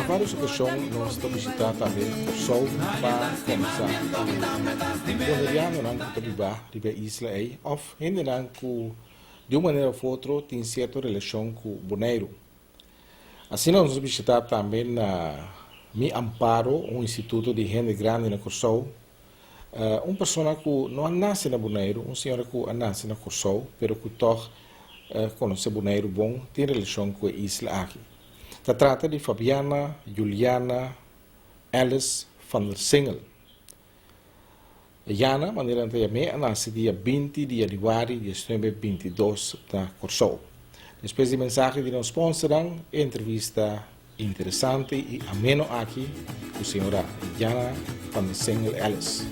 Vários okashon nos ta bishitá tambe Kòrsou pa kòmbersá ku bonerianonan ku ta biba riba e isla ei òf hendenan ku di un manera òf otro tin sierto relashon ku Boneiru. Asina nos a bishitá tambe na Mi Amparo, un instituto di hende grandi na Kòrsou. Un persona ku no a nase na Boneiru, un señora ku a nase na Kòrsou, pero ku tòg konosé Boneiru bon, tin relashon ku e isla aki. Ta trata di Fabiana Juliana Ellis van der Singel. Jana, manera nan ta yam'é, a nase dia 20 di yanüari 1922 na Kòrsou. Despues di mensahe di nos sponsornan, e entrevista interesante i ameno aki ku señora Jana van der Singel Ellis.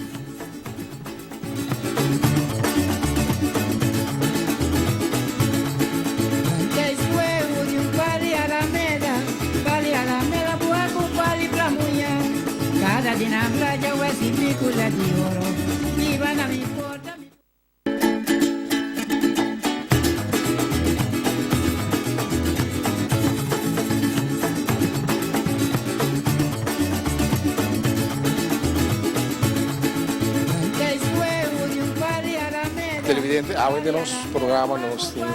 Televidente, awe den nos programa nos tin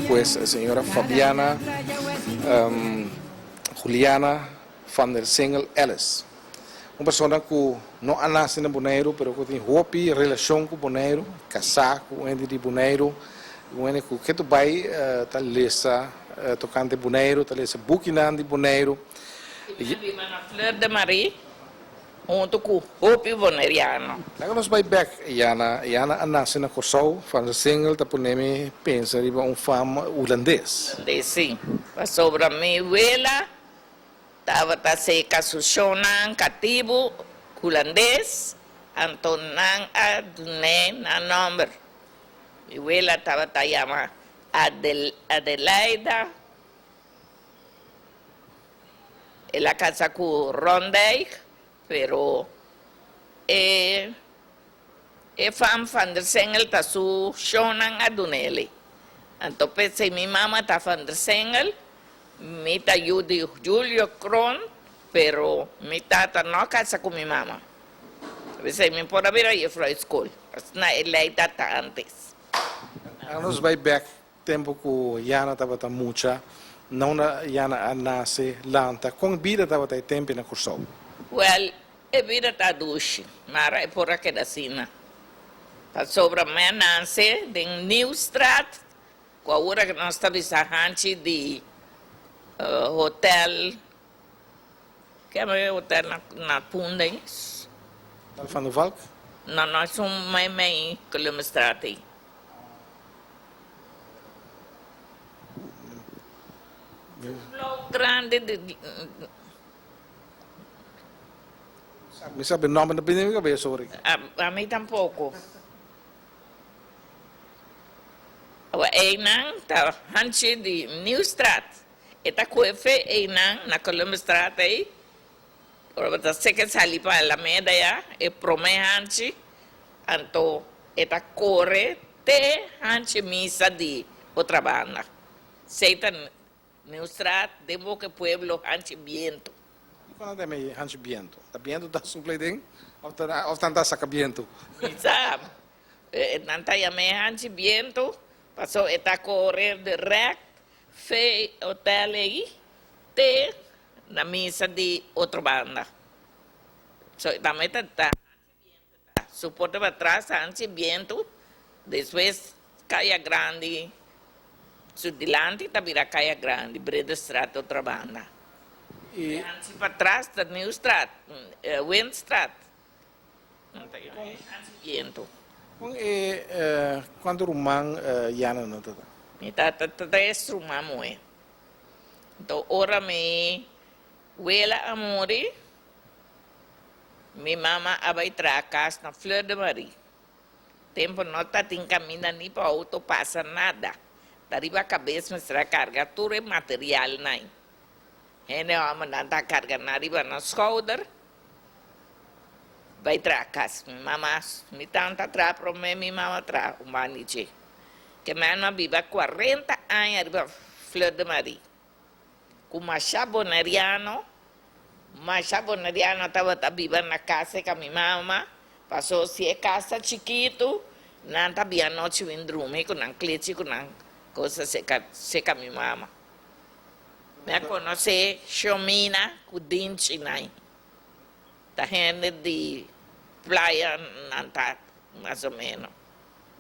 pues señora Fabiana Juliana van der Singel Ellis. Un persona ku no a nase na Boneiru pero ku tin hopi relashon ku Boneiru, kasá ku un hende di Boneiru, un hende ku ketu bai ta lesa tokante Boneiru, ta lesa bukinan di Boneiru. Mi a biba na Fleur de Marie huntu ku hopi boneriano. Laga nos bai bek, Jana. Jana a nase na Kòrsou. Van der Singel ta pone mi pensa riba un fam hulandes. Hulandes, si. Pasobra mi wela Tabata seka su shonnan katibu hulandes, anto nan a dun'é nan nòmber. Mi wela tabata yama Adelaida. El a kasa ku Rondijk, pero e e fam Van der Sengel ta su shonnan a dun'é. Anto p'esei mi mama ta Van der Sengel. Mi ta yu di Julio Kroon, pero mi tata no a casa cu mi mama. P'esei mi por a bira juffrouw e school. Asina e ley ta ta antes. Anos nos bai bek tempo cu Jana tabata mucha, na unda Jana a nace, lanta, con bida tabata e tempo na Corsou? Wel, e bida ta dushi, mara e por a keda asina. Pasobra mi a nace den Nieuwstraat Cu awor cu nos ta bisa hanchi di hotel, ke e hotel na Punda ei? Hotel Van der Valk? No, no, esun mei mei Columbusstraat ei. Blou grandi di. Mi sabi nomber no bini mi cabeza awor aki. Ami tampoco. Awa einan ta hanchi di Nieuwstraat. E ta koe fe einan na Columbusstraat ei. Ora bo ta seke sali pa Alameda ya, e prome hanchi, anto e ta kore te hanchi misa di Otrabanda. Sei ta Nieuwstraat den boka e pueblo hanchi biento. Kiko nan ta yama e hanchi biento? Ta biento ta supla ei den of nan ta saka biento? Mi sa. Nan ta yam'é hanchi bientu, paso e ta kore dirèkt fe hotel ei te na misa di otro banda. So e tambe ta ta hanchi bientu ta su porta pa tras hanchi bientu, despues Kaya Grandi su dilanti ta bira Kaya Grandi, Bredestraat otro banda. E hanchi pa tras ta Nieuwstraat, Windstraat. Kon e kuantu ruman Jana nan ta ta? Mi ta ta tres ruman muhé. Anto ora mi wela a muri, mi mama a bai traha kas na Fleur de Marie. Tempu no ta tin kaminda ni pa outo pasa nada. Ta riba kabes mester a karga tur e materialnan. Hende hòmbernan ta karga nan riba nan skouder. Bai traha kas mi mama, mi tanta traha prome mi mama traha un banda di dje. Ke mano a biba 40 aña riba Fleur de Marie ku masha boneriano. Masha boneriano tabata biba na kas serka mi mama, paso si e kas ta chikitu, nan ta bia anochi bin drumi ku nan klechi ku nan kosa serka serka mi mama. Mi a konosé Shomina ku Dinchi nai, ta hende di playa nan ta mas o meno.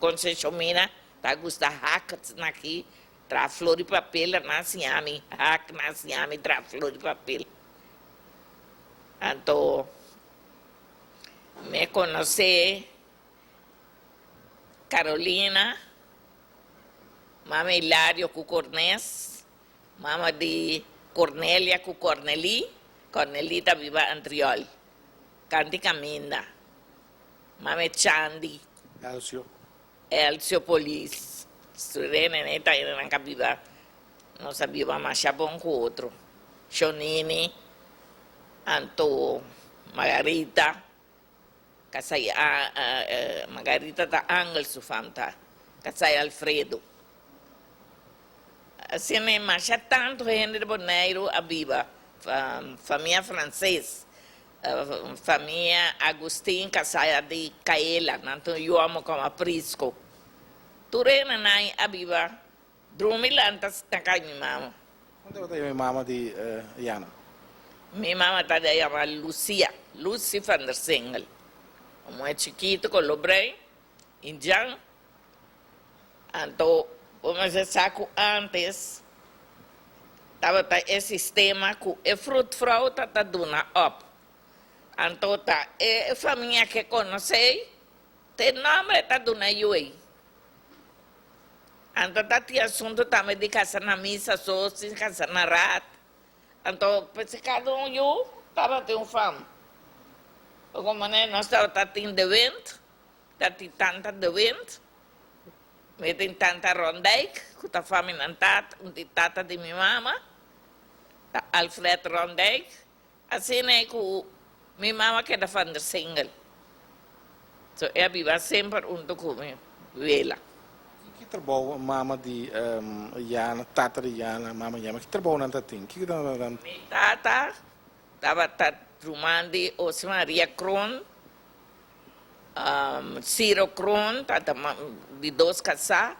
Konse Shomina ta gusta hak aki Traha flor di papel a nan siña mi, hak nan siña mi traha flor di papel. Anto mi a konosé Carolina, mama Hilario ku Cornes, mama di Cornelia ku Corneli, Corneli ta biba Antriol, kanti kaminda, mama Chandi. Elcio. Elcio Polis, Sture nene ta hende nan ka biba, nos a biba masha bon ku otro. Shonini, anto Margarita, kasai Margarita ta Angel su fam ta, kasai Alfredo. Asina e masha tantu hende di Boneiru a biba, famia franses. Famia Agustin Casaya di Caela, nan ta un yomo como Aprisco. Tur e nanai a biba drumi lanta na cas mi mama. Con tabata yama e mama di Jana? Mi mama ta yama Lucia, Lucy van der Singel. Un muher chikito color bruin, indjan. Anto bo mester sa ku antes tabata e sistema ku e fruitvrouw ta ta duna op. Anto ta e famia ke konosé te nomber e ta duna yu ei. Anto ta tin asuntu tambe di kasa na misa so, sin kasa na raad. Anto p'esei kada un yu tabatin un fam. Komo manera nos tabata tin de wind. Ta tin tanta de wind, mi tin tanta Rondijk, ku ta fami nan tata, un di tata di mi mama, ta Alfred Rondijk, asina e ku mi mama keda van der Singel. So e a biba semper hunto ku mi wela. Ki trabou mama di Jana, tata di Jana, mama Jana, ki trabou nan ta tin? Kiko nan ta. Mi tata tabata ruman di Jose Maria Kroon. Ciro Kroon ta di dos kasá,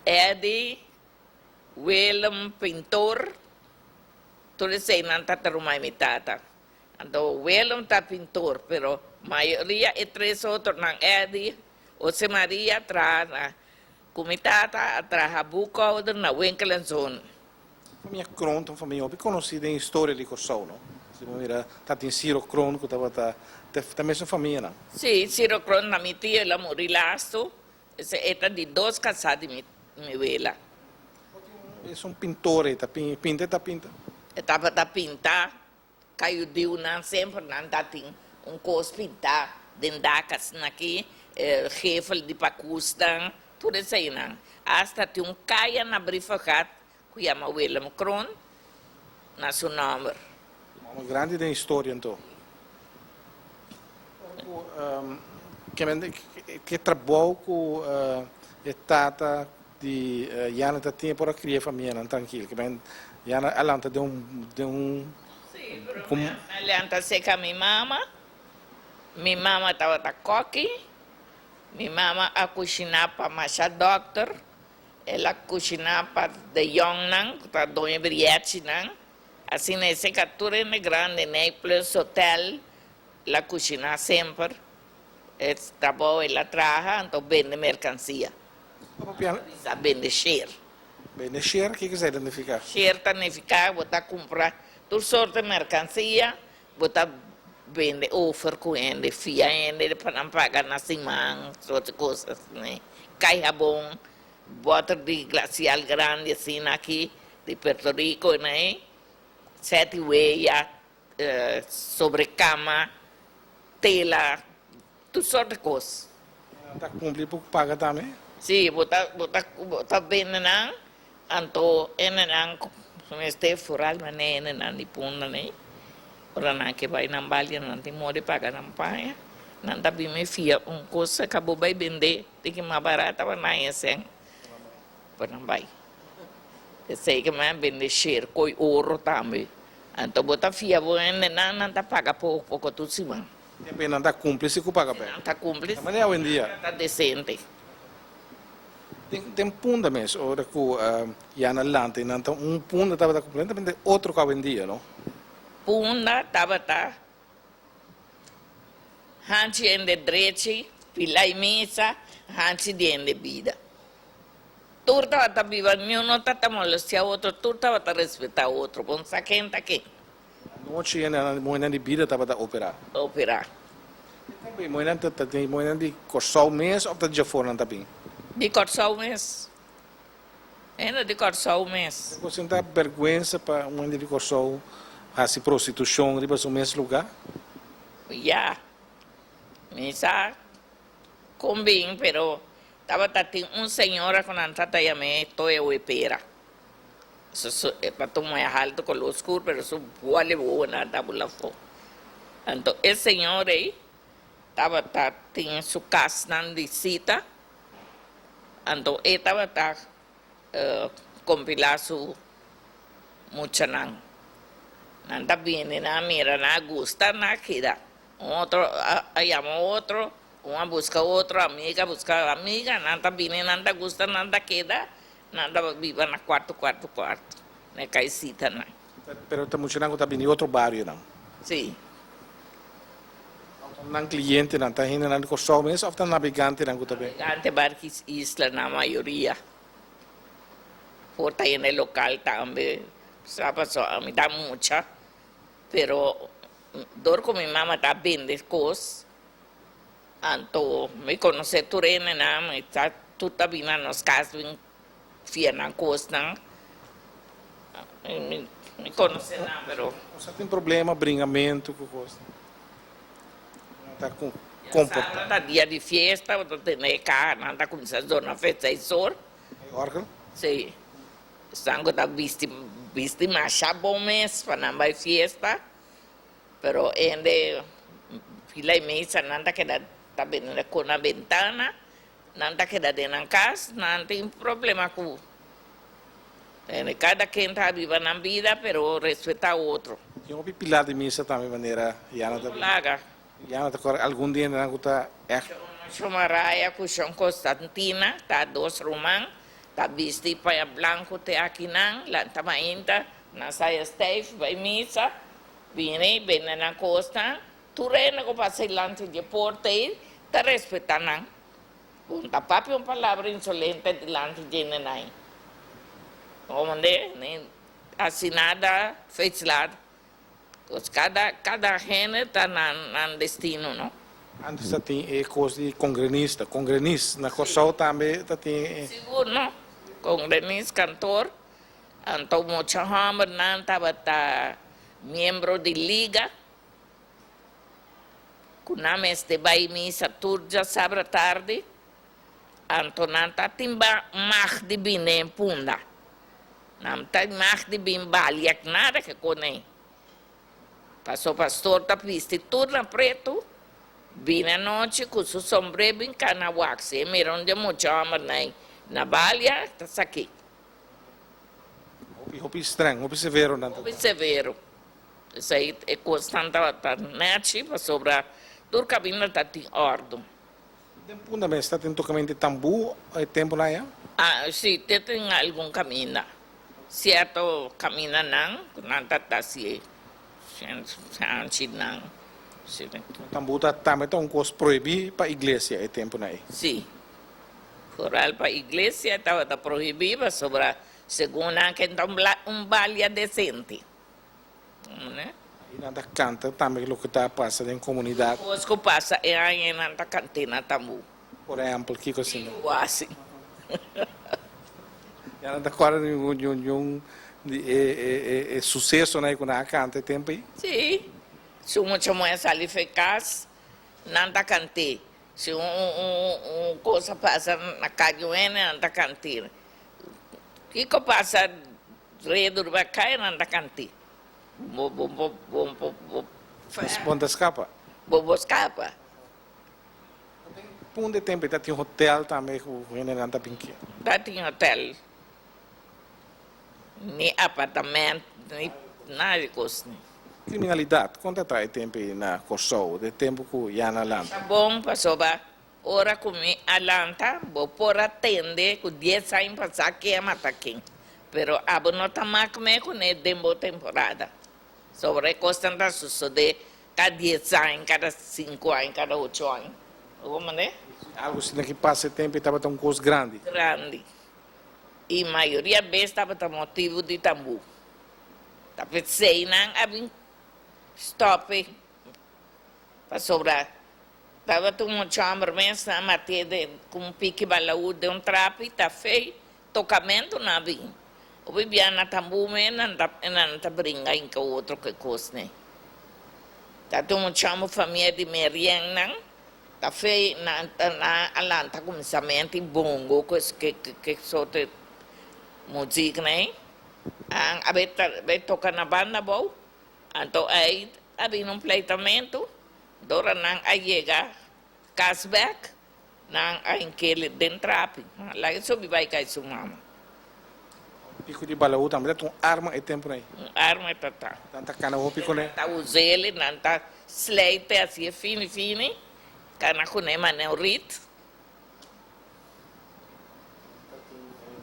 Eddy, Willem pintor, tur eseinan ta ta ruman mi tata. Anto Willem ta pintor, pero mayoria e tres otronan, Eddy, Jose Maria traha na ku mi tata a traha boekhouder na Winkel en Zoon. Famia Kroon ta un famia hopi konosí den historia di Kòrsou, no? Si bo mira ta tin Ciro Kroon ku tabata ta mesun famianan. Sí, Ciro Kroon ta mi tio, el a muri lastu, ese e ta di dos kasá di mi mi wela. Esun pintor ei ta pinta e ta pinta? E tabata pinta Kayudiunan semper nan ta tin un kos pintá den dak asin'aki, gevel di pakusnan, tur eseinan. Asta tin un kaya na Brievengat ku yama Willem Kroon na su nòmber. Un hòmber grandi den historia anto. Ke trabou ku e tata Di Jana ta tin e por a cria e famianan trankil. Ke men Jana a lanta den un den un Sí, pero mi a lanta seca mi mama. Mi mama tabata koki. Mi mama a cushina pa masha dokter. El a cushina pa de yongnan cu ta doño briechinan. Asina e seca tur hende grandi n'e Plus Hotel el a cushina semper. E trabou el a traha anto bende mercancia. Sa bende sher. Bende sher, kiko esei ta nifiká? Sher ta nifiká bo ta kumpra tur sorto di merkansia, bo ta bende ofer ku hende, fia hende pa nan paga na siman, sorto di kos asina. Kai habon, bòter di glasial grandi asina aki di Puerto Rico enei, sèt i weya, sobre kama, tela, Tur sort di kos. Nan ta kumpli por paga tambe? Sí, bo ta bo ta bo ta bende nan, anto hendenan ku mester foral manera hendenan di punda nei, ora nan ke bai nan balia nan tin modo di paga nan paña, nan ta bin mi fia un kos ka bo bai bende di ki mas barata pa nan esei pa nan bai. Esei ke mi a bende sher koi oro tambe. Anto bo ta fia bo hendenan, nan ta paga poko poko tur siman. Tempo nan ta cumpli si cu paga bek. Nan ta cumpli si. Manera awendia. Nan ta decente. Den punda mes ora cu ya na lanta y nan ta un punda tabata completamente otro cu awendia, no? Punda tabata hanchi hende drechi, pila y mesa, hanchi di hende bida. Tur tabata biba, niun no tabata molestia otro, tur tabata respeta otro, bon sa ken ta ken. Anochi hende muhernan di bida tabata opera. Opera. E tempo ei muhernan ta ta muhernan di Kòrsou mes òf ta djafor nan ta bin? Di Kòrsou mes. Hende di Kòrsou mes. Bo sinta bèrgwensa pa un hende di Kòrsou hasi prostitushon riba su mes lugá? Ya. Mi sa kon bin pero tabata tin un señora ku nan ta ta yam'é Toya Wepera. Su su e pa tuma e haltu koló skur pero su bua le wowo nan ta bula afó. Anto e señor ei tabata tin su kasnan di sita, anto e tabata kompilá su muchanan. Nan ta bini, nan a mira, nan a gusta, nan a keda. Un otro a yama otro, un a buska otro, amiga a buska amiga, nan ta bini, nan ta gusta, nan ta keda. Nan tabata biba na kuarto, kuarto, kuarto, na e kaisitanan. Pero ta muchanan ku ta bini otro barionan? Sí. Nan klientenan ta hendenan di Kòrsou mes òf ta nabegantenan ku ta bini? Nabegante barkis isla nan mayoria. Por ta hende lokal tambe. Sa pasobra ami ta mucha, pero dor ku mi mama ta bende kos, Anto mi konosé tur hendenan, mi sa tur ta bin na nos kas bin fia nan kosnan. Mi konosé nan pero. No sa tin problema, bringamentu ku kos. Nan ta komportá. Sabra ta dia di fiesta, bo ta tene e kahanan ta kuminsá zona festa i sor. E òrgel? Sí. Esnan ku ta bisti bisti masha bon mes pa nan bai fiesta. Pero hende fila y mesa nan ta keda ta bini cu na bentana, nan ta keda den nan cas, nan tin problema cu hende. Cada quien ta biba nan bida pero respeta otro. Tin hopi pilar di misa tambe manera Yana ta Laga. Yana ta core algun di hendenan cu ta echt. Shon Maraya cu Shon Constantina ta dos ruman ta bisti paña blanco te akinan, lanta mainta nan saya stijf bay misa. Bini, bende nan kosnan, tur hende ku pasa dilanti di e porta ei ta respetá nan. Bo no ta papia un palabra insolente dilanti di hendenan ei. Komand'é, ni hasi nada feitslaat. Kos kada, kada hende ta na nan destino, no? Antes ta tin e kos di kongrenista, kongrenis. Na Kòrsou tambe ta tin e. Sigur, no? Kongrenis, kantor. Anto mucha hòmbernan tabata miembro di liga ku nan mester bai misa tur djasabra tardi, anto nan ta tin mag di bin den punda. Nan ta mag di bin balia ku nada ke kone. Paso pastor ta bisti tur na pretu, bini anochi ku su sombré bin kana wak. Si e mira un di e mucha hòmbernan na balia, ta sak'é. Hopi, hopi streng, hopi severo nan ta. Hopi severo. Esei e kosnan tabata nechi pasobra tur kabinda ta tin òrdu. Den Punda mes ta tin tokamente tambú e tempunan aya? Ah, si, te tin algun kaminda. Sierto kamindanan ku nan ta ta hasi hanchinan. Si. Tambú ta tambe ta un kos prohibí pa iglesia e tempunan ei? Si. Foral pa iglesia tabata prohibí pasobra segun nan ke ta un balia desente. I nan ta kanta tambe loke ta pasa den komunidat. Kos ku pasa e aña nan ta kant'é na tambú. Por ehèmpel, kiko asina? Kiko hasi? Ya nan ta kòrda ningun di e susesonan ei ku nan a kanta e tempu ei? Sí. Si un mucha muhé sali for e kas, nan ta kant'é. Si un cosa pasa na calle un hende nan ta cantir. Kico pasa redo riba caya nan ta cantir. Bo bo bo bo bo bo Bo ta scapa. Bo bo scapa. Pun de tempo ta tin hotel tambe cu hendenan ta bin kia. Ta tin hotel. Ni apartamento ni. Nada di kos ni. Kriminalidat, kon ta traha e tempu ei na Kòrsou, den tempu ku Yana lanta? Ta bon pasobra ora ku mi a lanta bo por a tende ku dies aña pasá ke a mata ken, pero abo no ta mak me kuné den bo temporada. Sobra e kosnan ta sosodé kada dies aña, kada sinku aña, kada ocho aña. Bo komprendé? Algu asina ki pasa e tempu ei tabata un kos grandi. Grandi. I mayoria bes tabata motibu di tambú. Ta p'esei nan a bin stòp e, pasobra tabata un mucha hòmber mes nan a mat'é den ku un piki balaú den un trapi, ta fei tokamentu nan a bin. Hopi bia na tambú mes nan ta nan ta bringa inka otro ku e kosnan. Tabata un mucha hòmber famia di Meriennan, ta fei nan nan a lanta kuminsamentu i bongo ku e sorto muziknan ei. An a bay ta bay toca na banda abou, anto ey a bini un pleitamento, dora nan a yega cas bek, nan a hinkele den trapi, laga e subi bay cay su mama. Pico di balaú tambe ta un arma e temponan ey. Un arma e ta ta. Nan ta cana hopi con e. Nan ta usele, nan ta slijte asi e fini fini, cana cune mane un rit.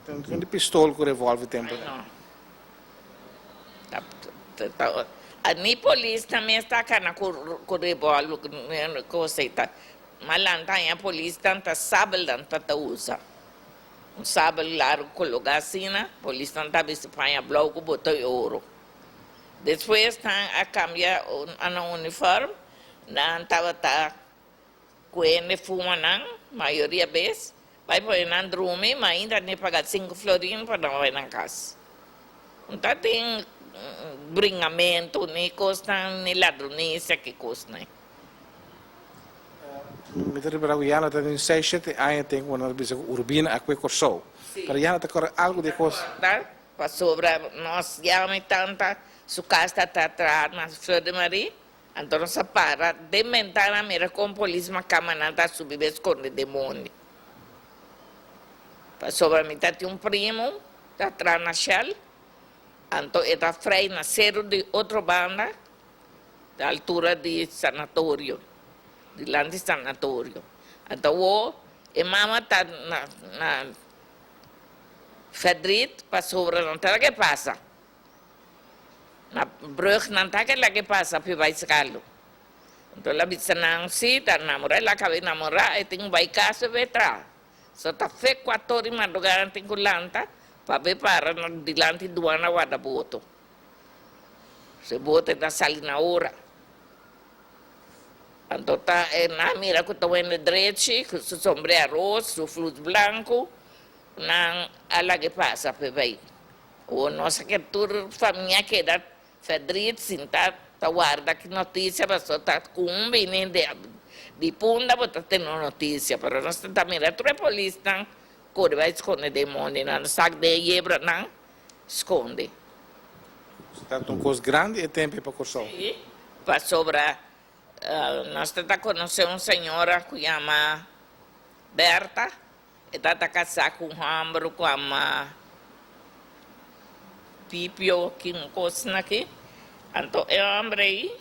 Tin di pistol ku revolver tempu Ai no. Ta ta ta ni polis ta mes ta kana ku ku revolver ku kos ei ta malanta haña polisnan ta sabelnan ta ta usa. Un sabel largu kologa asina polisnan ta bisti paña blou ku botoi oro. Despues nan a kambia nan uniform nan tabata Ku hende fuma nan, mayoria bes, bai pone nan drumi, ma ainda ne paga sinku florin pa nan bai nan kas. No ta tin bringamentu ni kosnan, ni ladronisia ki kosnan. Mi ta ripara ku Yana ta den seis, shete aña ten ku nan ta bisa ku Urbina a kue Kòrsou. Pero Yana ta kòrda algu di e kos. Pasobra nos yama e tanta, su kas ta ta traha na Flor de Marie. Anto nos a para den bentana mira kon polis makamanan ta subi be skonde den mondi. Pasobra mi ta tin un primu ta traha na Shell, anto e ta frei na seru di otro banda, na altura di sanatorio, dilanti sanatorio. Anto awor e mama ta na na verdriet pasobra no ta ke pasa. Na brug nan ta keda ke pasa pi bai Scalu. Anto el a bisa nan, si ta namora, el a kaba di namora, e tin ku bai kas pa bai traha. So ta fe kuator di madrugada nan tin ku lanta pa bai para na dilanti duana warda boto. So e boto e ta sali na ora. Anto ta e nan mira ku ta wende drechi ku su sombré aros, su flus blanku, nan a laga e pasa pa e bai. Awor nos a ke tur famia keda verdriet sinta ta warda ki noticia pasobra ta ku un bini di punda bo ta tene un noticia pero nos ta mira tur e polisnan kore bai skonde den mondi nan sak den e yebranan skonde. Ta un kos grandi e tempu ei pa Kòrsou. Si, pasobra nos ta ta konosé un señora ku yama Berta. E tata kasá ku un hòmber ku ama Pipio ki un kosnan aki. Anto e hòmber ei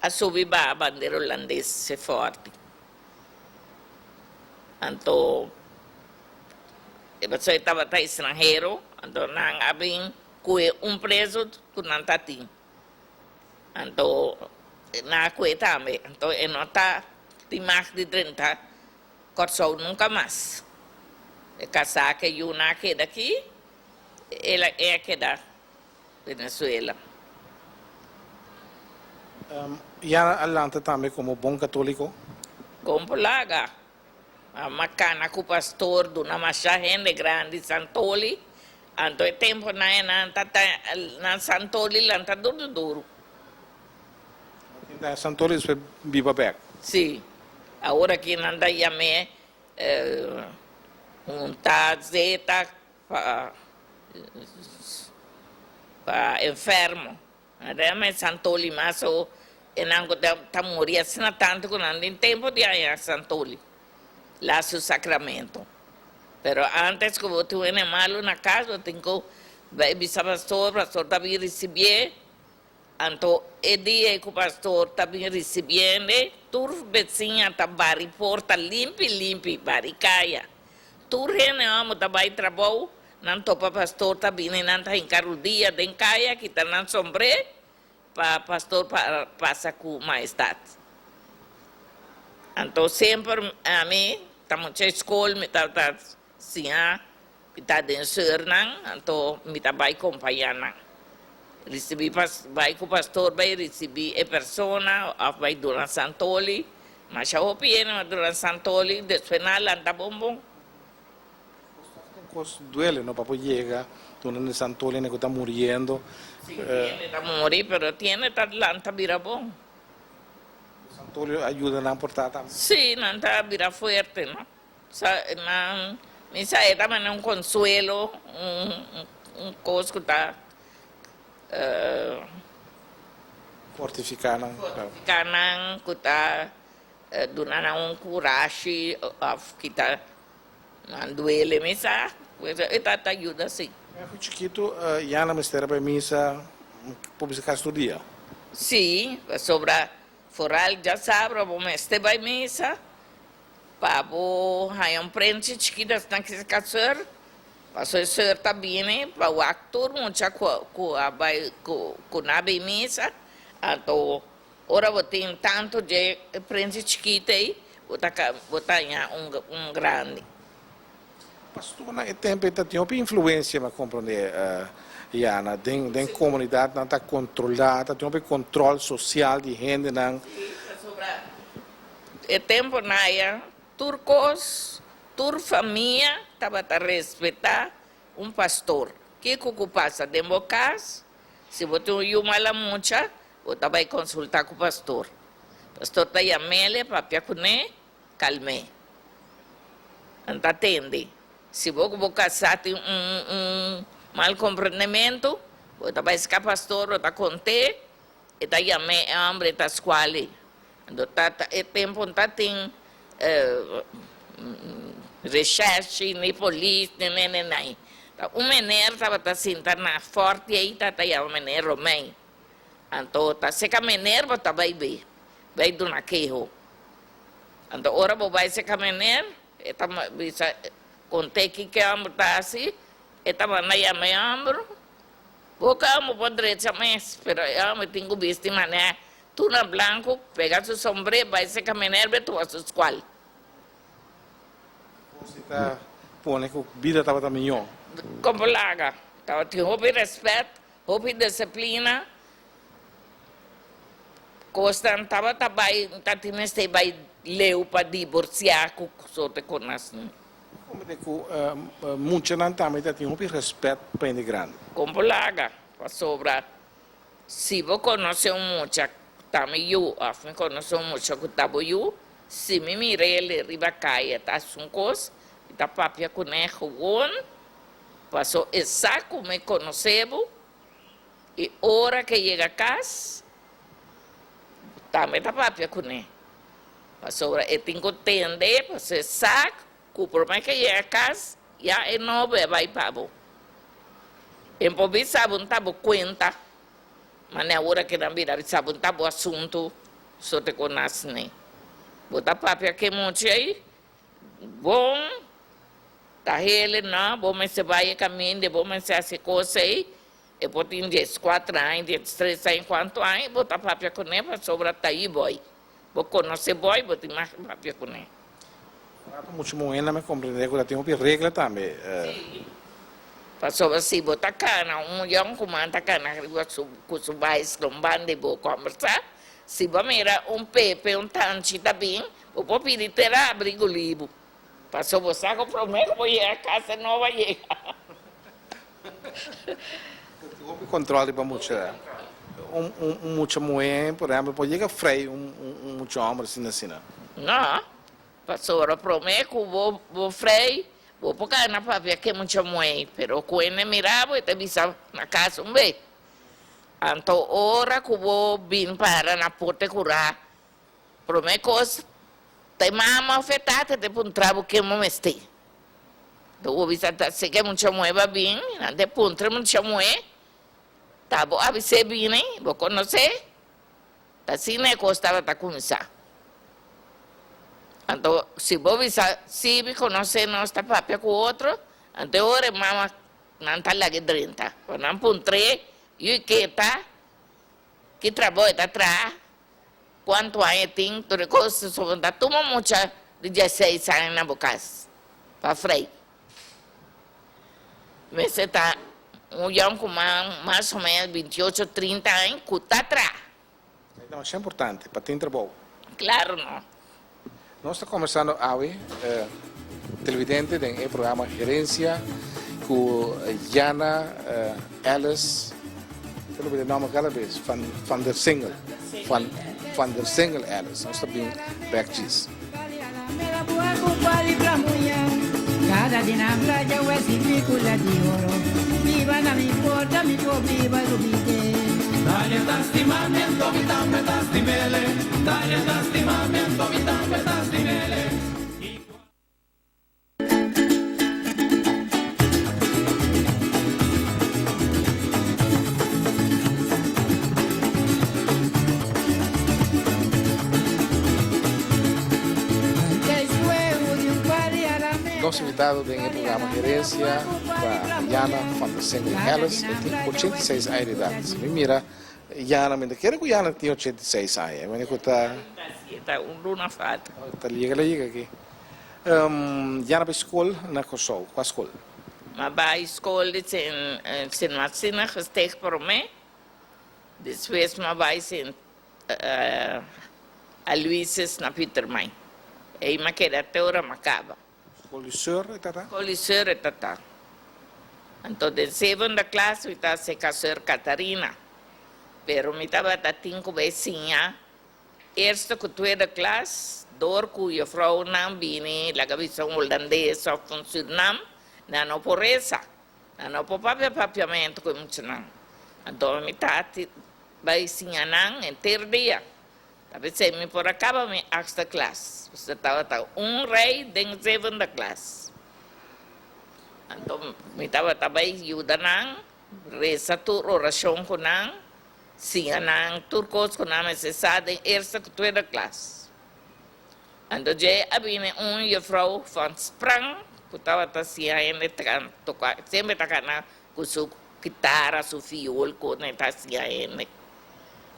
a subi baha bandera hulandes se fòrti. Anto e pasobra e tabata estranhero, anto nan a bin ku e un preso ku nan ta tin. Anto nan a kue tambe. Anto e no ta tin mag di drenta Kòrsou nunka mas. E kasá ku e yunan a keda aki, el a e a keda Venezuela. Yana a lanta tambe komo bon katóliko. Kon por laga a makana ku pastor duna masha hende grandi santoli, anto e temponan e nan ta ta nan santoli lanta duru duru. Santoli despues biba bek. Sí. Awor aki nan ta yam'é hunta zeta pa pa enfermo. Nan ta yam'é Santoli mas o e nan ku ta muri asina tantu ku nan tin tempu di haña Santoli la su sacramento. Pero antes ku bo tin un hende malu na kas bo tin ku. Bai bisa pastor, pastor ta bin ricibié. Anto e dia ei ku pastor ta bin ricibiende, tur beciña ta bari porta limpi limpi, bari caya. Tur hende homo ta bai trabou, nan topa pastor ta bini, nan ta hinca rudia den caya, kita nan sombré pa pastor pasa ku maestad. Anto semper ami ta mucha skol, mi tabata Siña mi ta den seurnan, anto mi ta bai kompañá nan. Risibí pas, bai ku pastor bai risibí e persona òf bai duna santoli. Masha hopi hende a duna santoli, despues nan a lanta bon bon. Un kos duele no pa por yega duna e santoli hende ku ta muriendo. Sí, hende ta muri, pero tin hende ta lanta bira bon. Santoli a yuda nan por ta tambe? Sí, nan ta bira fuerte no. Sa nan mi sa e ta manda un consuelo, un un cos cu ta Fortifica nan. Fortifica nan, cu ta duna nan un curashi of kita nan duele mi sa, pues e ta ta yuda si. Mi fu chikitu Yana mester a bai misa por bisa casi tur dia. Si, pasobra foral djasabra bo mester bai misa. Pa bo haña un prenchi chikito asina ki ka seur, paso e seur ta bini pa wak tur mucha ku ku a bai ku ku na bin misa, anto ora bo tin tantu dje e prenchi chikito ei bo ta ka bo ta haña un un grandi. Pastornan e tempo ei ta tin hopi influencia mi a comprende Yana den den comunidad nan ta controla ta tin hopi control social di hendenan. Sí, pasobra E temponan aya tur kos, tur famia tabata respetá un pastor. Kiko ku pasa den bo kas, si bo tin un yu mala mucha, bo ta bai konsultá ku pastor. Pastor ta yam'el, papia kuné, kalm'é. Nan ta tende. Si bo ku bo kasá tin un un mal komprendementu, bo ta bai ska pastor, bo ta kont'é, E ta yam'é e homber e ta scual'é. Anto ta e tempo no ta tin recherche ni polis ni nene nai. Ta un meneer tabata sinta na forti ei ta ta yama meneer Romein. Anto ta seca meneer bo ta bai be, bai duna keho. Anto ora bo bai seca meneer e ta bisa cont'é kiko e homber ta haci, e ta manda yama e homber. Bo cama bo drecha mes, pero e homber tin cu bisti manera tuna blanco, pega su sombré, bay seca meneer be tuba su scual. Cos di ta pone cu bida tabata mijo. Como laga, tabatin hopi respet, hopi disciplina, cosnan tabata bay, ta tin mester bay leu pa divorcia cu soort cosnan. Como te cu muchanan tambe ta tin hopi respet pa hende grandi. Con bo laga pasobra si bo conoce un mucha cu ta mi yu of mi conoce un mucha cu ta bo yu, si mi mir'el riba caya ta haci un cos, mi ta papia cune gewoon paso e sa cu mi conoce bo y ora ke yega cas tambe ta papia cune. Pasobra e tin ku tende, pasobra e sa ku promé ke yega kas, ya e nobo a bai pa bo. E por bisa bo n'ta bo kuenta, manera ora ke nan bira bisa bo n'ta bo asuntu, so te ku nas ne. Bo ta papia ke mucha ei, bon, ta hele no, bo mester bai e kaminda, bo mester hasi kos ei, E por tin dieskuater aña, diestres aña, kuantu aña bo ta papia kuné pasobra ta i boi. Bo konosé boi, bo tin mag papia kuné. Rato muchu muhé mi komprendé ku ta tin hopi regla tambe. Sí, pasobra si bo ta kana un yònkuman ta kana riba su ku su baisiklo un banda di bo kòmbersá, si bo mira un pepe, un tanchi ta bin, bo por pidi tera abri gulibu. Pasobra bo sa ku promé ku bo yega kas e no a yega. Hopi control riba mucha. Un mucha muhé, por ehempel, por yega frei un mucha homber asina asina? No, pasobra promé ku bo bo frei, bo por kai na papia ku e mucha muhé, pero ku hende mira bo e ta bisa na kas un be. Anto ora ku bo bin para na porta e kurá, promé kos ta e mama òf e tata ta puntra bo ken bo mester. Anto bo bisa ta si ke mucha muhé ba bin, nan ta puntra mucha muhé, ta bo a bis'é bini, bo konosé? Ta asina e kos tabata kuminsá. Anto si bo bisa si mi konosé nos ta papia ku otro, anto e ora e mama nan ta lag'é drenta. Pa nan puntr'é, yu i ke ta, ki trabou e ta traha, kuantu aña e tin, tur e kos. So bo ta tuma mucha di dieseis aña na bo kas pa frei. Mester ta un yòn ku mas o ménos bintiocho, trinta aña ku ta traha. Esei ta masha importante pa tin trabou. Claro no. Nos ta combersando awe televidente den e programa Gerencia cu Jana Ellis, te lo bida e nomber cada bes, van van der Singel, van van der Singel Ellis. Nos ta bin bek djis. Nos invitado den e programa Herencia ta Jana van der Singel Ellis. E tin 86 aña di edad. Si mi mira Jana, mi ta kere ku Jana tin 86 aña. Mi ku ta. Ta un luna falta. Ta yega la yega aki. Jana bai skol na Kòrsou. Kua skol? Mi a bai skol di Sint Martina Gesteeg promé, despues mi a bai Sint Aloysius na Pietermaai. Ei mi a keda te ora mi a kaba. Skol di Seur e tata? Skol di Seur e tata. Anto den zevende klas mi ta seka Seur Catharina, pero mi tabata tin ku bai siña Eerste ku tweede klas, dor ku juffrouwnan bini laga bisa un hulandes of un Surinam, nan no por resa, nan no por papia papiamentu ku e muchanan. Anto mi tati bai siña nan henter dia. Ta p'esei mi por a kaba mi achtste klas, pasobra tabata un rei den zevende klas. Anto mi tabata bai yuda nan resa tur orashon ku nan. Siña nan tur kos ku nan mester sa den eerste ku tweede klas. Anto dje a bini un juffrouw van Sprang ku tabata siña hende toka, semper ta kana ku su kitara, su fiool ku e ta siña hende.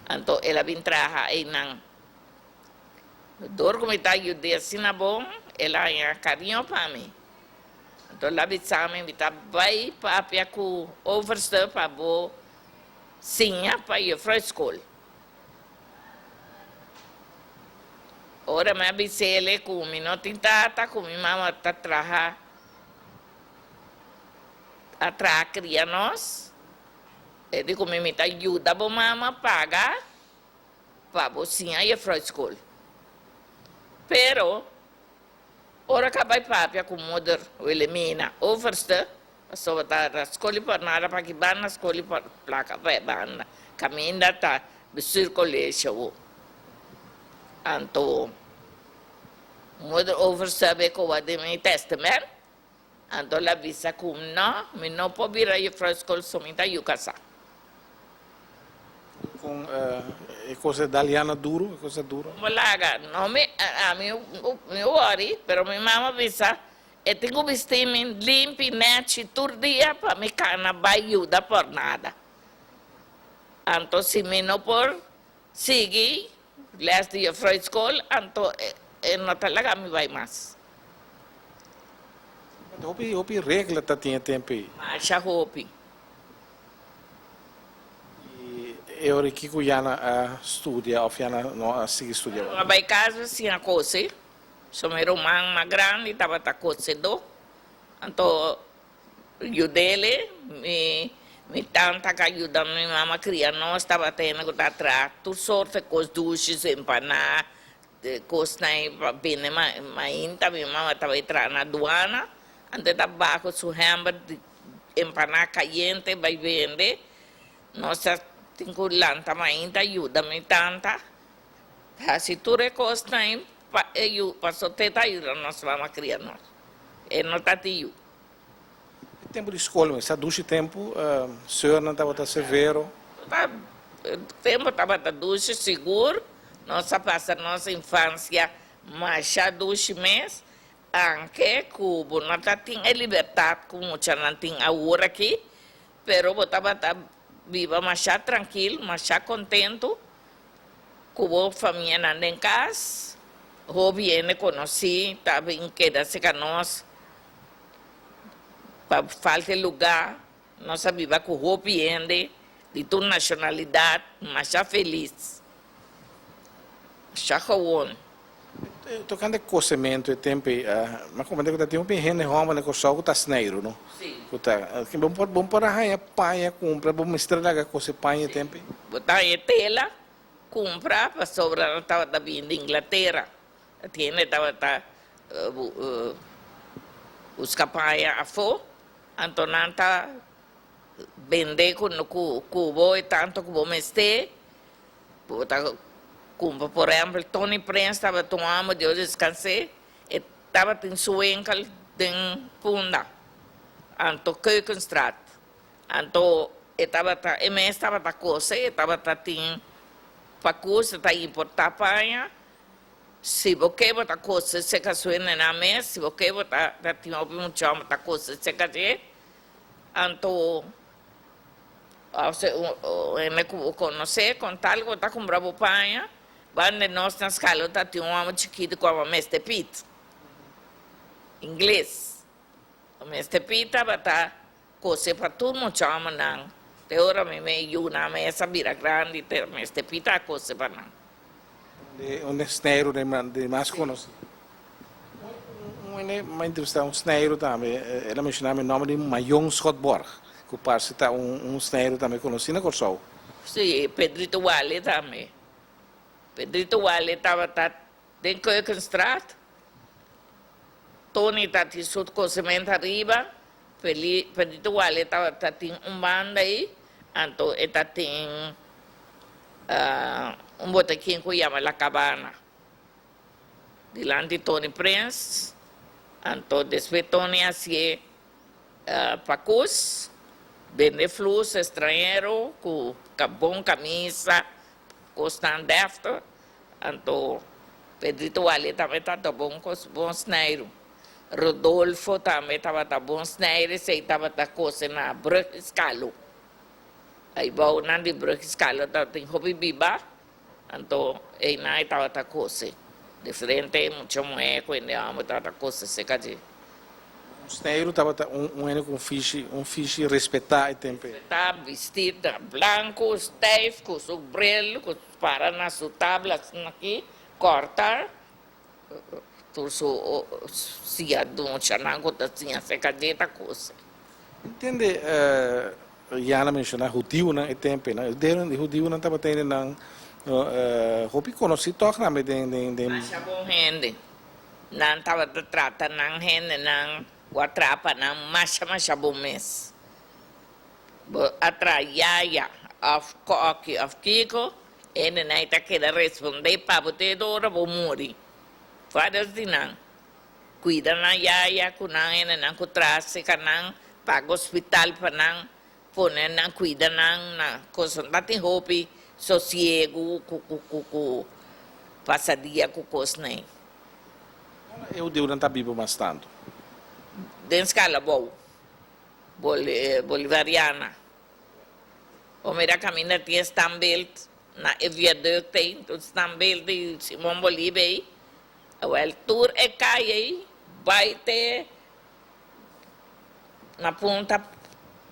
Anto el a bin traha einan. Dor ku mi ta yud'é asina bon, el a haña kariño pa mi. Anto el a bisa mi, mi ta bai papia ku overste pa bo Siña pa juffrouw skol. Ora mi a bis'ele ku mi no tin tata, ku mi mama ta traha, a traha kria nos, e di ku mi, mi ta yuda bo mama paga pa bo siña juffrouw skol. Pero ora ku a bai papia ku moeder Wilhelmina Overste, Pasobra ta na skol di por nada pa ki banda skol di por plaka pa e banda kaminda ta bestuurcollege awo. Anto moeder overste be koba den mi testament anto el a bisa ku no mi no por bira juffrouw skol so mi ta yu kasa. Kon e kos a dal Jana duro? E kos a duro? Bo laga no mi ami mi wori pero mi mama bisa E tin ku bisti mi limpi nèchi tur dia pa mi kana bai yuda por nada. Anto si mi no por sigui lès di juffrouwschool, anto e no ta laga mi bai mas. Hopi hopi regla ta tin e tempu ei. Masha hopi. I e ora kiko Jana a studia òf Jana no a sigui studia? A bai kas a siña kosi. So mi ruman mas grandi tabata kosedó, anto yud'ele, mi mi tanta ka yuda mi mama kria nos tabata hende ku ta traha tur sorto di kos dushi, empaná, kosnan ei pa bende mainta mi mama tabata traha na aduana, anto e ta baha ku su hèmber di empaná kayente bai bende, nos ta tin ku lanta mainta yuda mi tanta. Hasi tur e kosnan ei pa e yu, pasobra te ta yuda nos mama kria nos. E no ta tin yu. Tempu di skol mes ta dushi tempu, seurnan tabata severo. Ta tempu tabata dushi sigur, nos a pasa nos infansia masha dushi mes, anke ku bo no ta tin e libertat ku muchanan tin awor aki, pero bo tabata biba masha trankil, masha kontentu ku bo famianan den kas, hopi hende konosí ta bin keda serka nos. Pa falta e lugá, nos a biba ku hopi hende di tur nashonalidat, masha felis, masha gewon. Tokante kosementu e tempu ei, mi a komprende ku ta tin hopi hende hòmber na Kòrsou ku ta sneiru, no? Sí. Ku ta, bo por, bo por a haña paña kumpra, bo mester laga kose paña e tempu ei? Bo ta haña tela kumpra pasobra nan tabata bini di Inglatera. Hende tabata buska paña afó, anto nan ta bende ku bo e tantu ku bo mester. Bo ta kumpra, por ehèmpel, Tony Prins tabata un hòmber, Dios deskans'é, e tabatin su winkel den Punda, anto Keukenstraat. Anto e tabata, e mes tabata kose, e tabata tin pakus, e ta importá paña. Si bo ke bo ta kose seka su hendenan mes, si bo ke bo ta ta tin hopi mucha homber ta kose seka dje, anto of si un hende ku bo konosé kon tal ku bo ta kumpra bo paña, banda di nos na skala bo ta tin un homber chikitu ku a mester pit, ingles. Mester pit tabata kose pa tur mucha hombernan, te ora mi me yunan mes a bira grandi te mester pit a kose pa nan. Un sneiru di mas konosí. Un hende m'a entrevistá un sneiru tambe, el a menshoná mi nòmber di Mayon Schotborg, ku parse ta un sneiru tambe konosí na Kòrsou. Sí, Pedrito Wale tambe. Pedrito Wale tabata den Keukenstraat, Tony ta tin su kosementu ariba, Pedrito Wale tabata tin un banda ei, anto e ta tin Un botekin ku yama La Cabana dilanti Tony Prins, anto despues Tony hasié pakus, bende flus estranhero ku bon kamisa, kosnan dèfter, anto Pedrito Wale tambe tabata bon kos bon sneiru, Rodolfo tambe tabata bon sneiru, esei tabata kose na Brug Iskalo. Aybounan di brug Skalo tabatin hopi biba, anto einan e tabata kose. Diferente mucha muhé ku hende hòmber tabata kose serka dje. Un sneiru tabata un hende ku un fishi, un fishi respetá e tempu ei. Respetá, bistí na blanku, stijf, ku su bril, ku para na su tabla asina aki, kòrta tur su sia muchanan ku ta siña serka dje ta kose. Intende Yana menshoná hudiunan e tempunan. E hudiunan tabata hendenan hopi konosí tòg tambe den den. Masha bon hende. Nan tabata trata nan hendenan ku a trapa nan masha masha bon mes. Bo a traha yaya òf kòki òf kiko, hendenan ei ta keda respondé pa bo te ora bo muri. Vários di nan. Cuida nan yaya cu nan hendenan cu traha seca nan, paga hospital pa nan, pone nan cuida nan na cosa. No ta tin hopi sosiego cu cu cu cu pasa dia cu cosnan ey. Ora e hudiunan ta biba mas tantu? Den scala bou, Bolivariana. Bo mira caminda tin e standbeeld na e viaduct ey, standbeeld di Simon Bolivar ey. Awel tur e kaya ei bai te na punta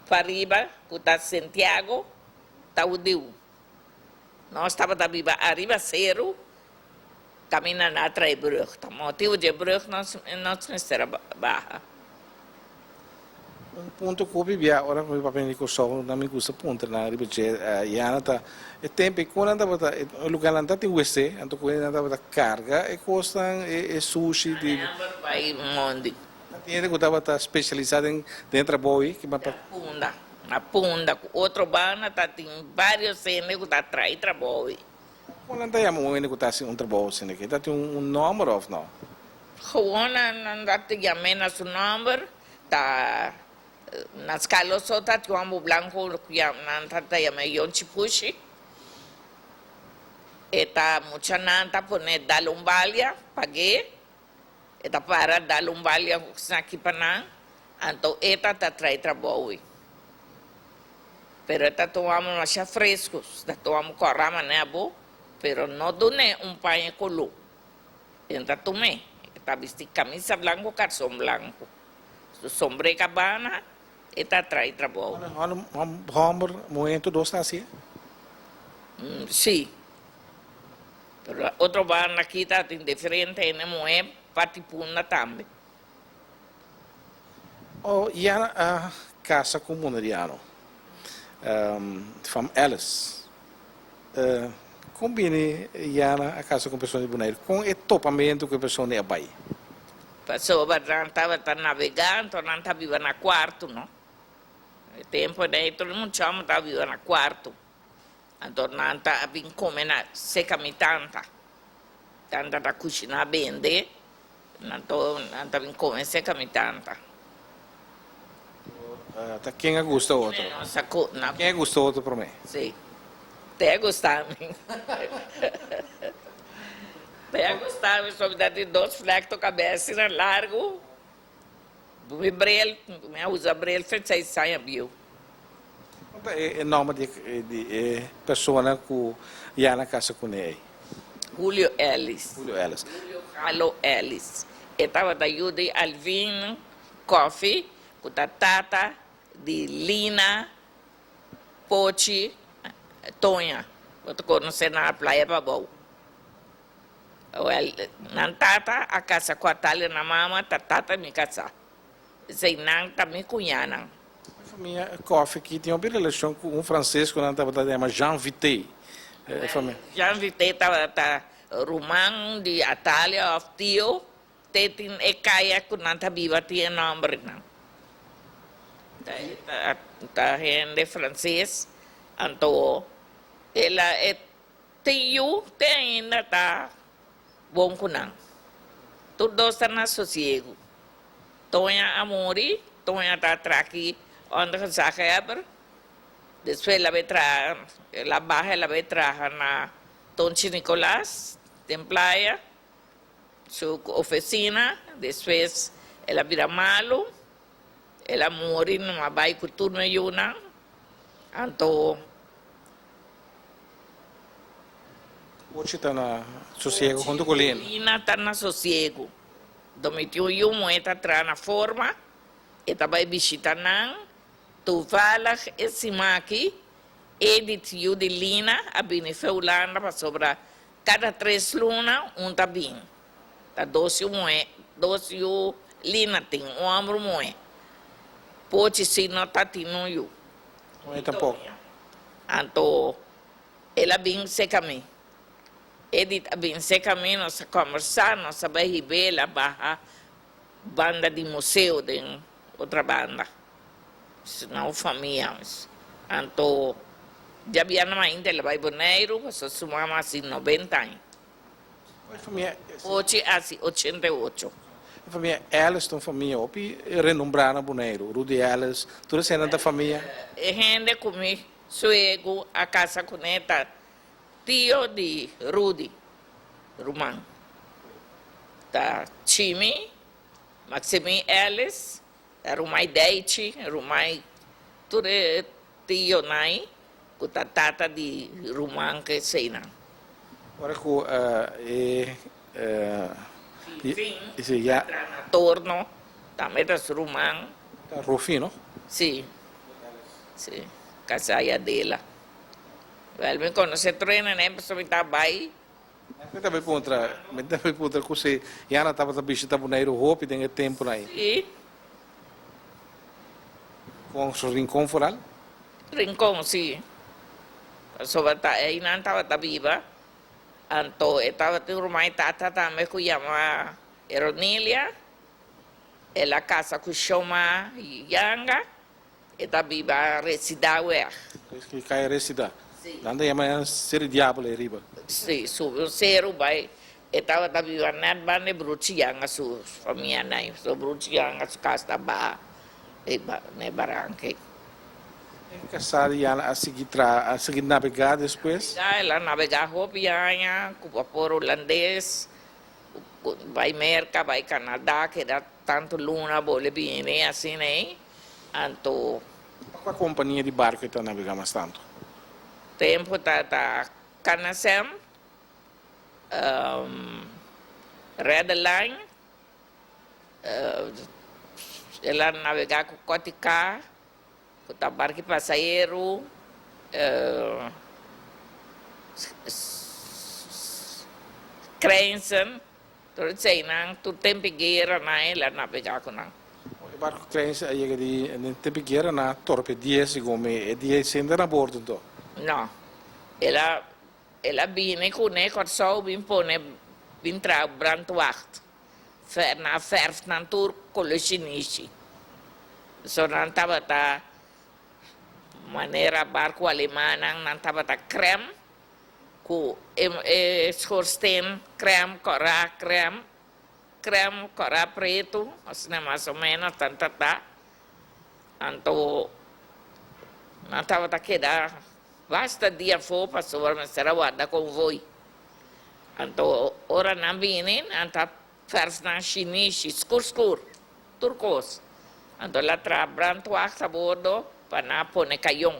pariba ku ta Sentiago ta hudiu. Nos tabata biba ariba seru kaminda na trae brug. Ta motibu dje brug nos mester a baha. Un punto ku hopi bia ora ku mi papia di Kòrsou nan mi gusta puntra nan riba dje Yana ta e tempu ei kon nan tabata e lugarnan ta tin wc anto ku nan tabata karga e kosnan e sushi di Bai mondi. Nan tin hende ku tabata spesialisá den den trabou ei Na Punda na Punda ku otro banda ta tin varios hende ku ta trai trabou ei. Kon nan ta yama un hende ku ta hasi un trabou asina aki ta tin un nòmber òf no? Gewoon nan ta yam'é na su nòmber. Ta Na Carlos so ta tin un homber blanco cu nan ta yama Yonchi Pushi. E ta muchanan ta pone dal un balia, pag'é. E ta para dal un balia esaki pa nan, anto e ta ta trae trabou ei. Pero e ta tuma masha fresco, ta tuma cora manera bo, pero no dun'é un paña color. E no ta tum'é, e ta bisti camisa blanco, carson blanco. Su sombré cabana, e ta trae trabou. Homber, muhé, tur dos ta hacié? Sí. Pero otro banda aki ta tin diferente hende muhé parti punda tambe. Oh, Yana a casa cu un boneriano, fam Ellis. Con bini Yana a casa cu un persona di Boneiru? Con e topamento cu e persona a bay? Pasobra nan tabata navega, anto nan ta biba na cuarto, no? E tempo ei tur e muchanan ta biba na cuarto. Anto nan ta a bin come na seca mi tanta. Tanta ta cushina bende, anto nan ta bin come seca mi tanta. Ta ken a gusta otro? Ken a gusta otro prome? Si. Te a gusta mi. Te a gusta mi, so mi ta tin dos vlek to cabes asina largo. Mi bril, mi a usa bril fe seis aña bieu. Kon ta e nomber di di e persona ku Yana kasa kuné ei? Julio Ellis. Julio Ellis. Julio Galo Ellis. E tabata yu di Alvin Coffie ku ta tata di Lina Pochi Toña. Bo ta konosé na Playa Pabou. Wel, nan tata a kasa ku Atalia nan mama ta tata mi kasá. Esei nan ta mi kuñanan. E famia Coffee aki tin hopi relashon ku un franses ku nan tabata yama Jean Vité. E famia. Jean Vité tabata ruman di Atalia òf tio. Te tin e kaya ku nan ta biba tin e nòmbernan. Ta hende franses. Anto el a e Tin yu te ainda ta bon ku nan. Tur dos ta na sosiegu. Toña a muri, Toña ta traki onder gezaghebber. Despues el a bay traha, el a baha el a bay traha na Tonchi Nicolas den Playa, su ofesina. Despues el a bira malu, el a muri, no a bay ku tur mi yunan. Anto. Ochi ta na sosiego huntu ku Lina. Lina ta na sosiego. Domitiu yu muhé ta traha na forma, e ta bai bishita nan. Toevallig e siman aki, Edith yu di Lina a bini fe Hulanda pasobra kada tres luna un ta bin. Ta dos yu muhé, dos yu Lina tin, un hòmber un muhé. Pochi si no ta tin un yu. Muhé tampoko. Anto el a bin seka mi. Edith a bin seka mi, nos a kòmbersá, nos a bai hib'é, el a baha banda di museo den Otrabanda, na un famia. Anto djabièrnè mainta el a bai Boneiru, pasobra su mama hasi nobenta aña. Ochi hasi 88. E famia Ellis ta un famia hopi renombrá na Boneiru. Rudy Ellis, tur eseinan ta famia. E hende ku mi suegu a kasa kuné ta tio di Rudy, ruman. Ta Chimi, Maximín Ellis, ta rumai Deichi, rumai tur e tionai ku ta tata di ruman ku eseinan. Ora ku e Fifin ta tra na torno, tambe ta su ruman. Ta Rufino? Si, si, kasá i Adela. Wèl, mi konosé tur hende nen pasobra mi ta bai. Mi ta bai puntra, mi ta bai puntra ku si Yana tabata bishita Boneiru hopi den e tempunan ei. Si. Kon su Rincon foral? Rincon, si. Pasobra ta einan tabata biba. Anto e tabatin un ruman e tata tambe ku yama Eronilia. El a kasa ku Shoma Yanga. E ta biba Residaweg. Ki kaya Resida? Si. Nan ta yama e Seri Diabel ei riba. Si, subi un seru bai. E tabata biba nèt banda e Bruchi Yanga su famianan. So Bruchi Yanga su kas ta baha. E na e baranka ei. E kasá di Jana a sigui tra, a sigui nabegá despues? Nabegá, el a nabegá hopi aña ku bapor hulandes, bai Merka, bai Kanadá, keda tantu luna bole bini asina ei. Anto. Pa kua kompania di barku e ta nabegá mas tantu? Tempu ta ta Canacem, Red Line. El a nabegá ku Kotiká, ku ta barki pasaheru, Krijnsen, tur eseinan, tur tempu e gueranan el a nabegá ku nan. E barku Krijnsen a yega di den tempu e guera nan a torpedié segun mi, e dia ei senta na bordo anto? No, el a el a bini kuné Kòrsou bin pone bin traha brandwacht. Na verf nan tur kolo shinishi. So nan tabata manera barku alemannan, nan tabata krèm ku e schorsteen krèm, kòrá krèm, krèm, kòrá pretu, asina mas o ménos nan ta ta. Anto nan tabata keda basta dia afó pasobra mester a warda konvoi. Anto ora nan bini, nan ta fèrf nan shinishi skur skur, tur kos. Anto el a traha brandwacht a bordo pa nan a pone kayon.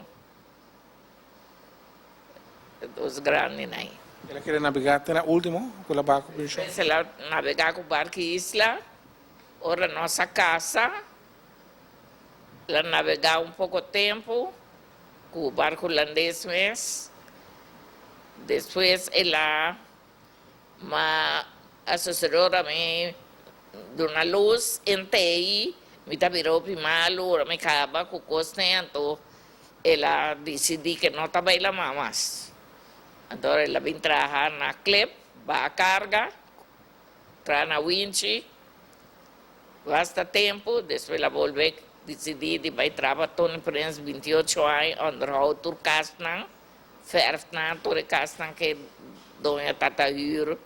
E dos grandinan ei. El a kere nabegá te na último ku el a baha ku penshon? Despues el a nabegá ku barki Isla. Ora nos a kasa, el a nabegá un poko tempu. Ku barku hulandes mes. Despues el a ma a sosodé ora mi duna lus en tei, mi ta bira hopi malu, ora mi kaba ku kosnan anto el a disidí ke no ta bai lamá mas. Anto ora el a bin traha na klep, baha karga, traha na winchi. Basta tempu, despues el a bolbe disidí di bai traha pa Tony Prins, 28 aña, onderhou tur kasnan, fèrf nan, tur e kasnan ke doño ta ta hür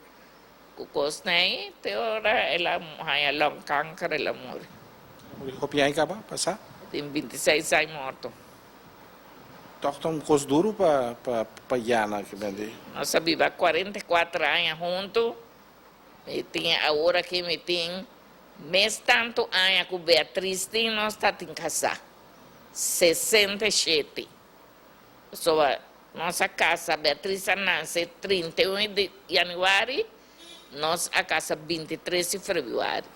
ku kosnan ei, te ora el a haña longkanker el a muri. El a muri hopi aña kaba pasá? Tin 26 aña morto. Tòg ta un kos duru pa pa Yana ke bende. Nos a biba 44 aña huntu. Mi tin awor aki mi tin mes tantu aña ku Beatriz tin nos ta tin kasá, 67. Pasobra nos a kasa, Beatriz a nase 31 di yanüari, nos a kasa 23 di febrüari.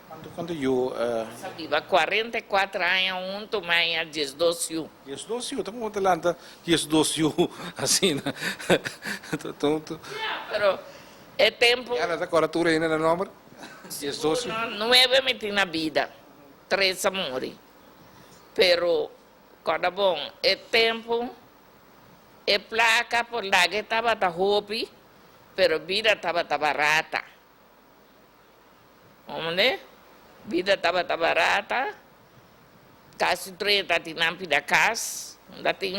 Kuantu kuantu yu? Nos a biba 44 aña huntu, mi a haña 12 yu. 12 yu, ta como ta lanta 12 yu asina? Ya, pero e tempo. Ya nan ta cora tur hende na nomber? 12 yu. Nuebe mi tin na bida, tres a muri. Pero corda bon, e tempo e placa por laga e tabata hopi, pero bida tabata barata. Hombre, bida tabata barata, casi 30 tin nan pida cas, unda tin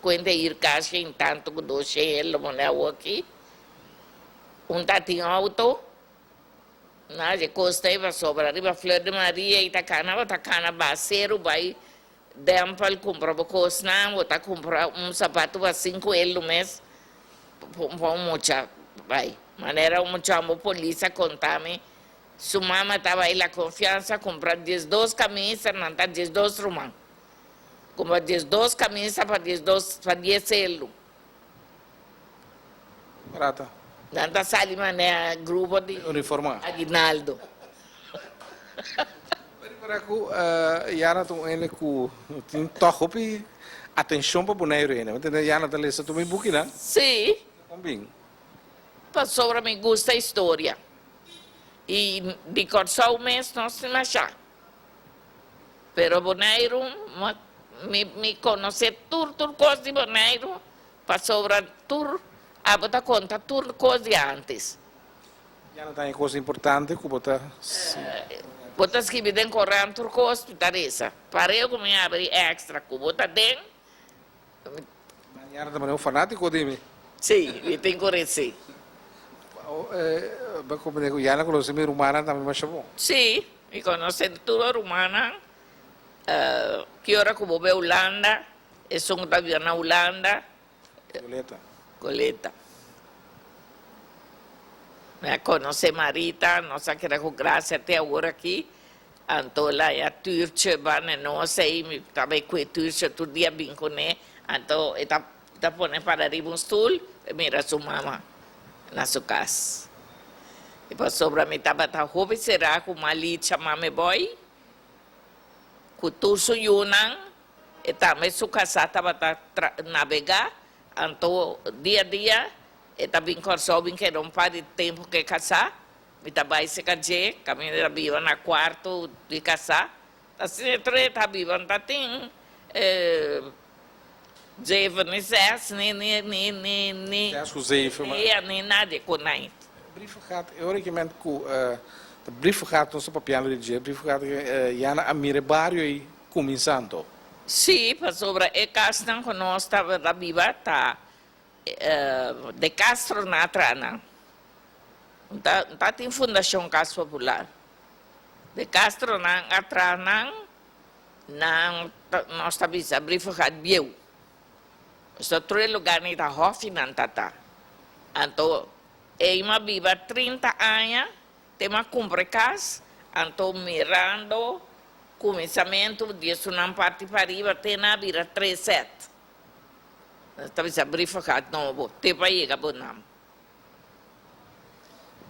cuenta ir cas shen tanto cu dos shen lo manda awoki, un ta tin auto, na dje costa ei pasobra riba Fleur de Maria y ta cana bo ta cana ba ceru bay Dempel cumpra bo cosnan, bo ta cumpra un zapato pa cinco el mes pa un mucha bay. Manera un muchambo polis a conta mi, su mama ta bay La Confianza cumpra 12 camisa, nan ta 12 ruman, cumpra 12 camisa pa 12 pa dies elu. Barata. Nan ta sali manera grupo di Uniforma. aguinaldo. Pero ku Yana ta un hende ku tin tòg hopi atenshon pa Boneiru hende. Mi tende Yana ta lesa tur mi bukinan. Sí. Kon bin? Pasobra mi gusta historia. I di Kòrsou mes nos tin mashá. Pero Boneiru mi mi konosé tur tur kos di Boneiru pasobra tur abo ta konta tur kos di ántes. Ya no ta e kos importante ku bo ta si. Bo ta skibi den korant tur kos mi ta resa. Pareu ku mi abri extra ku bo ta den. Mañana ta pone un fanátiko di mi. Sí, mi tin ku resi. Bo a komprende ku Yana konosé mi rumannan tambe masha bon. Sí. Mi konosé tur rumannan. Ki ora ku bo bai Hulanda, esun ku ta biba na Hulanda. Goleta. Goleta. Mi a konosé Marita, nos a keda ku grasia te awor aki. Anto el a haña Turtje banda nos ei, mi ta bai ku e Turtje tur dia bin kuné. Anto e ta ta pone para riba un stul, e mira su mama na su kas. I pasobra mi tabata hopi será ku Malicha mame bòi, ku tur su yunan, e tambe su kasá tabata nabegá, anto dia dia e ta bin Kòrsou bin keda un par di tempu ku e kasá, mi ta bai serka dje, kaminda e ta biba na kuarto di kasá, asina e tur e ta biba, no ta tin zeven ni zes ni ni ni ni ni Zes ku zeven, ma. Ni nadie ku nait. Brievengat, e ora ki men ku ta brievengat nos ta papiando di dje, brievengat ya na a mira e bario ei kuminsando. Sí, pasobra e kasnan ku nos tabata biba ta de Castro na atra nan. Ta ta tin Fundashon Kas Popular. De Castro nan atra nan, nan nos ta bisa brievengat bieu. Pasobra tur e lugar ni ta hòfi nan ta ta. Anto ei m'a biba 30 aña te m'a kumpra e kas, anto mirando kuminsamentu di esunnan parti pariba te nan a bira tres sèt. Nos ta bisa brievengat nobo te pa yega bo nam.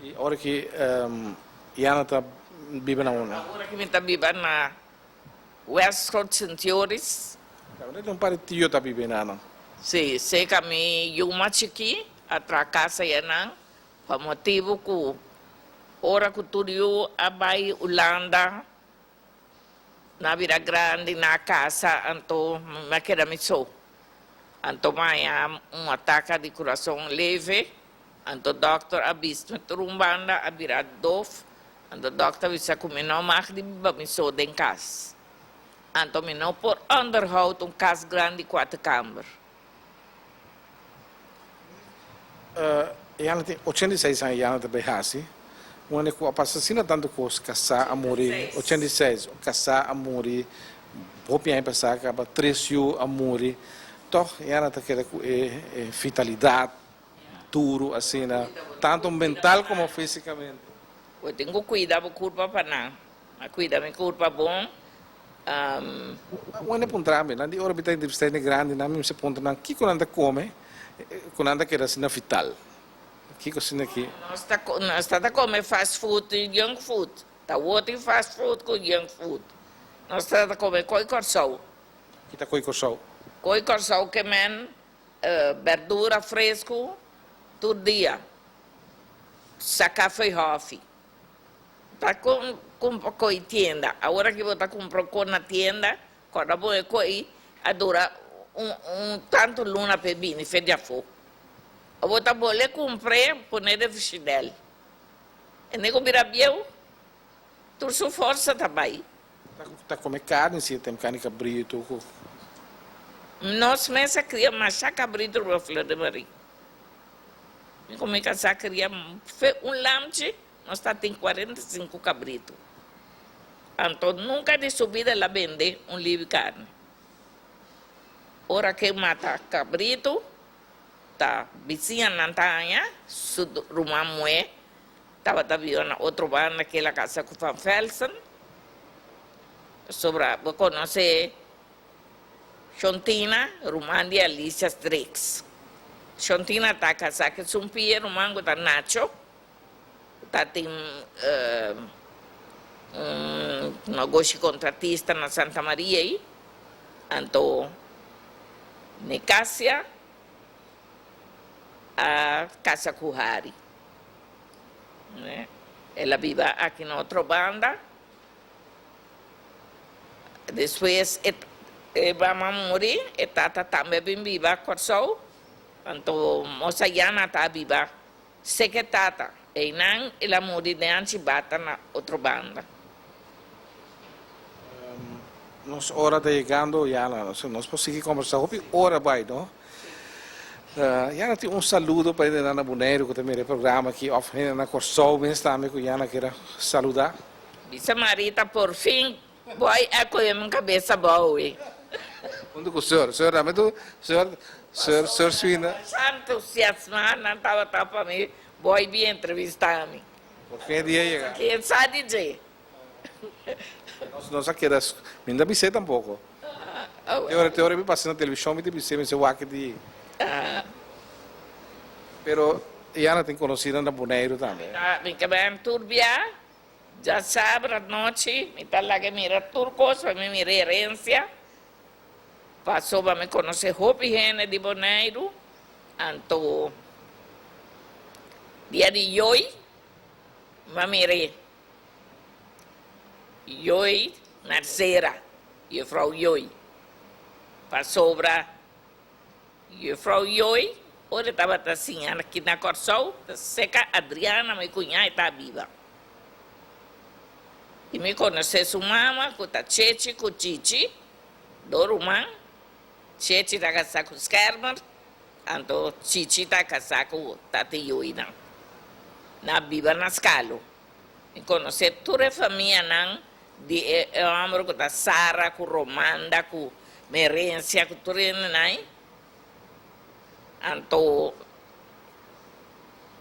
I ora ki Yana ta biba na unda? Ora ki mi ta biba na West Groot Sint Joris. Tabata tin un par di tio ta biba einan. Sí, seka mi yuma chikí a traha kasa einan pa motibu ku ora ku tur yu a bai Hulanda na bira grandi na kasa anto mi a keda mi so. Anto maña un ataka di kurason leve, anto dòkter a bist mi tur un banda a bira dof, anto dòkter a bisa ku mi no mag di biba mi so den kas. Anto mi no por onderhoud un kas grandi kuater kamber. Yana tin 86 aña Yana ta bay haci un hende cu a pasa asina tanto cos casa a muri 86 casa a muri hopi aña pasa caba tres yu a muri toch Yana ta keda cu e vitalidad duro asina tanto mental como fisicamente. Bo tin cu cuida bo curpa pa nan. A cuida mi curpa bon. Un hende puntra mi, nan di ora mi ta entrevista hende grandi, nan mi mester puntra nan kiko nan ta come ku nan ta keda asina vital. Kiko asina ki. Nos ta nos ta ta come fast food i junk food. Ta woti fast food ku junk food. Nos ta ta come koi Kòrsou. Ki ta koi Kòrsou? Koi Kòrsou ke men berdura fresku tur dia. Saka fo'i hòfi. Ta cumpra co'i tienda. Awor aki bo ta cumpra co na tienda, corda bo e co'i a dura un un tanto luna p'e bini fe di afo. Bo ta bole cumpr'e pone den frishidel. E nego bira bieu, tur su forsa ta bai. Ta come carni si e tem carni cabrito cu. Nos mes a cria masha cabrito riba Flor de Marie. Mi ku mi kasá kria fe un lamchi, nos ta tin 45 kabritu. Anto nunka di su bida el a bende un libi karni. Ora ke mata kabritu, ta bisiñanan ta haña, su ruman muhé tabata biba na otro banda ke el a kasa ku Van Velsen, pasobra bo konosé Shontina, ruman di Alicia Strix. Shontina ta kasá ku su pia ruman ku ta Nacho, ku ta tin un negoshi kontratista na Santa Maria ei. Anto Nicasia a kasa ku Harry. El a biba aki na otro banda. Despues e mama muri, e tata tambe a bin biba Kòrsou, anto mosa Yana ta biba seka e tata. Einan el a muri den Anchibata na otro banda. Nos ora ta yegando, Yana. Nos por sigui kombersá hopi ora bai, no? Yana tin un saludo pa hendenan na Boneiru ku ta mira e programa aki òf hende na Kòrsou mes tambe ku Yana keda saludá. Bisa Marita por fin boy a coge mi cabeza abou e. Hunto cu Sir. Sir tambe tu, Sir, Sir, Sir Swinda. Masha entusiasma nan tabata pa mi boy bin entrevista mi. Por fin e dia yega. Ken sa di dje. Nos, nos a keda, mi no ta bis'é tampoco. Te ora, te ora mi pasa na televishon mi ta bis'é, mi bisa wak di. Pero Yana tin konosínan na Boneiru tambe. Mi ta bai tur bia, djasabra anochi mi ta laga mira tur kos pa mi mira herensia, pasobra mi konosé hopi hende di Boneiru, anto dia di yoi mi a mir'é. Yoi Narcera, Juffrouw Yoi, pasobra Juffrouw Yoi ora e tabata siña aki na Kòrsou ta seka Adriana mi kuñá e ta biba. I mi konosé su mama ku ta Chechi ku Chichi, dos ruman, Chechi ta kasá ku Schermer, anto Chichi ta kasá ku Tati Yoinan. Nan a biba na Skalo. Mi konosé tur e famianan di e hòmber ku ta Sara ku Romanda ku Merencia ku tur hendenan ei. Anto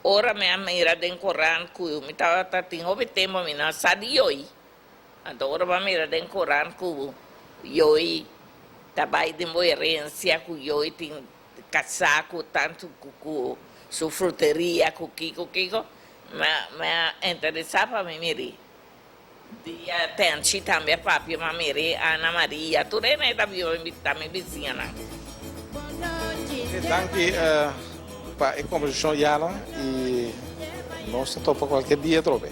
ora mi a mira den korant ku mi tabata tin hopi tempu mi no a sa di Yoi. Anto ora mi a mira den korant ku Yoi ta bai den bo herensia ku Yoi tin kasá ku tantu ku su fruteria ku kiko kiko. Mi a interesá pa mi miri. Dia Tenchi tambe a papia pa miri Ana Maria. Tur hende ta biba ta mi bisiñanan. Danki pa e kombersashon Yana i nos ta topa kualke dia atrobe.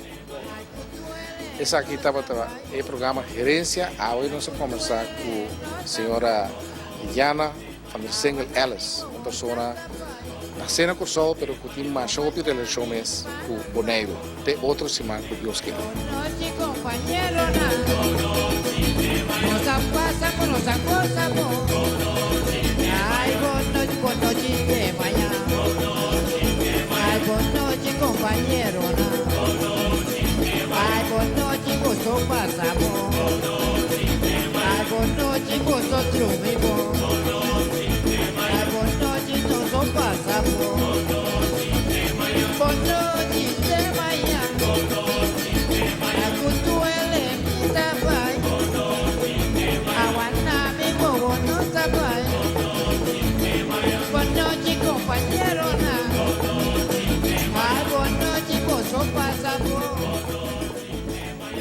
Esaki tabata e programa Herencia. Awe nos a kombersá ku señora Yana Van der Singel Ellis, un persona nasé na Kòrsou pero ku tin masha hopi relashon mes ku Boneiru. Te otro siman ku Dios kere.